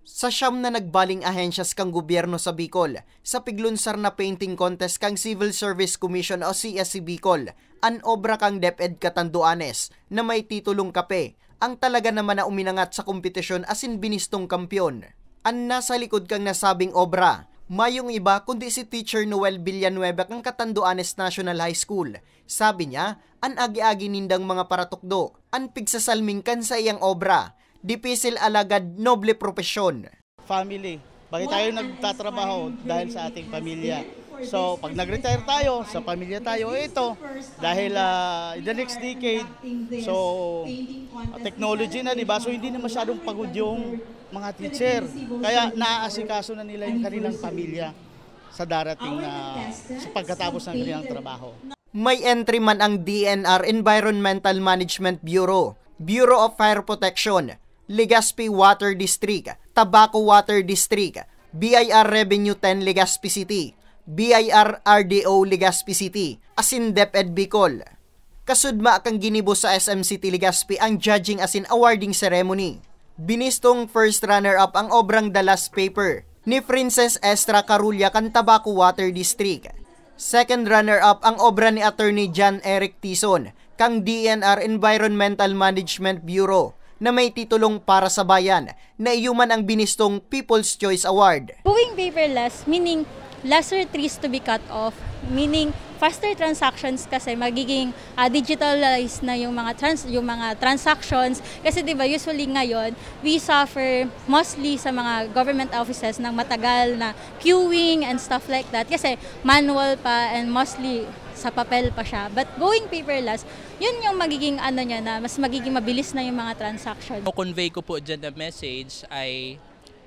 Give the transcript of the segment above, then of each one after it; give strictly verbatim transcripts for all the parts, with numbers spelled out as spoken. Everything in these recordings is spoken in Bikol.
Sa siyam na nagbaling ahensyas kan gobyerno sa Bicol, sa piglunsar na painting contest kan Civil Service Commission o C S C Bicol, an obra kan DepEd Catanduanes na may titulong Kape, ang talaga naman na uminangat sa kompetisyon asin binistong kampiyon. An nasa likod kan nasabing obra, mayong iba kundi si Teacher Noel Villanueva kan Catanduanes National High School. Sabi niya, an agi-agi nindang mga paratukdo, an pigsasalming kan saiyang obra, dipisil alagad noble propesyon. Family. Bakit tayo nagtatrabaho? Dahil sa ating pamilya. So, pag nag-retire tayo, sa pamilya tayo, ito, dahil ah, in the next decade, so, technology na, di ba? So, hindi na masyadong pagod yung mga teacher. Kaya naaasikaso na nila yung kanilang pamilya sa darating na, sa pagkatapos ng kanilang trabaho. May entry man ang D N R Environmental Management Bureau, Bureau of Fire Protection, Legazpi Water District, Tabaco Water District, B I R Revenue ten Legazpi City, B I R R D O Legazpi City, asin DepEd Bicol. Kasudma kan ginibo sa S M City Legazpi ang judging asin awarding ceremony. Binistong first runner-up ang obrang The Last Paper ni Princess Estra Carulla kan Tabaco Water District. Second runner-up ang obra ni Attorney John Eric Tison kan D N R Environmental Management Bureau na may titulong Para sa Bayan, na iyo man ang binistong People's Choice Award. Going paperless, meaning lesser trees to be cut off, meaning faster transactions kasi magiging uh, digitalized na yung mga trans yung mga transactions kasi 'di ba usually ngayon we suffer mostly sa mga government offices ng matagal na queuing and stuff like that kasi manual pa and mostly sa papel pa siya. But going paperless, yun yung magiging ano niya na mas magiging mabilis na yung mga transaction. Convey ko po dyan na message ay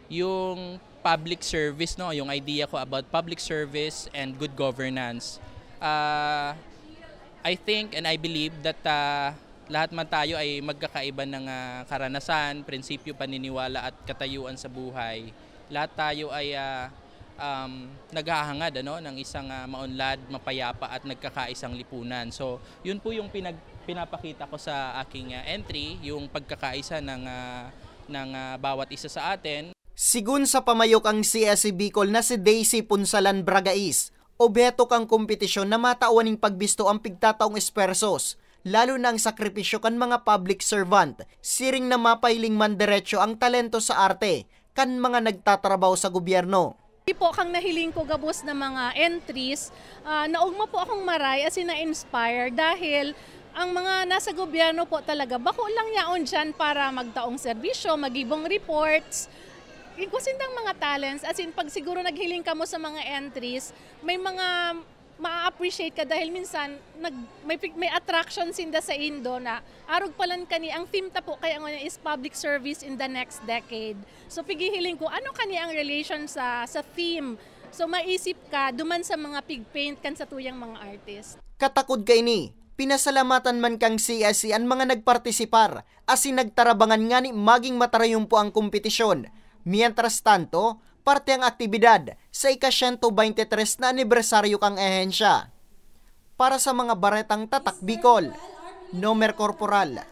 yung public service, no, yung idea ko about public service and good governance. Uh, I think and I believe that uh, lahat man tayo ay magkakaiba ng uh, karanasan, prinsipyo, paniniwala at katayuan sa buhay. Lahat tayo ay uh, um, naghahangad ano, ng isang uh, maunlad, mapayapa at nagkakaisang lipunan. So, yun po yung pinag pinapakita ko sa aking uh, entry, yung pagkakaisa ng uh, ng uh, bawat isa sa atin. Sigun sa pamayo kan C S C Bicol na si Daisy Punsalan Bragais, obheto kan kompetisyon na matawan nin pagbisto ang pigtataong espersos, lalo na ang sakripisyo kan mga public servant, siring na mapahiling man derecho ang talento sa arte kan mga nagtatrabaho sa gobyerno. Di po kang nahiling ko gabos na mga entries, uh, naugma po akong maray as in na-inspire dahil ang mga nasa gobyerno po talaga, bako lang yaon dyan para magtaong serbisyo, magibong reports. Yung kusindang mga talents, as in, pag siguro naghiling ka mo sa mga entries, may mga ma-appreciate ka dahil minsan nag, may, may attraction sinda sa indo na arog palan kani ang theme ta po kaya ngayon is public service in the next decade. So pigihiling ko ano kani ang relation sa sa theme. So maisip ka duman sa mga pig paint kan sa tuyang mga artist. Katakod kaini, pinasalamatan man kang C S C an mga nagpartisipar asin nagtarabangan ngani maging matarayumpo ang kompetisyon. Mientras tanto, parte ang aktibidad sa ika-siyento baynte tres na anibersaryo kan ahensya. Para sa mga baretang Tatak Bicol, Nomer Corporal.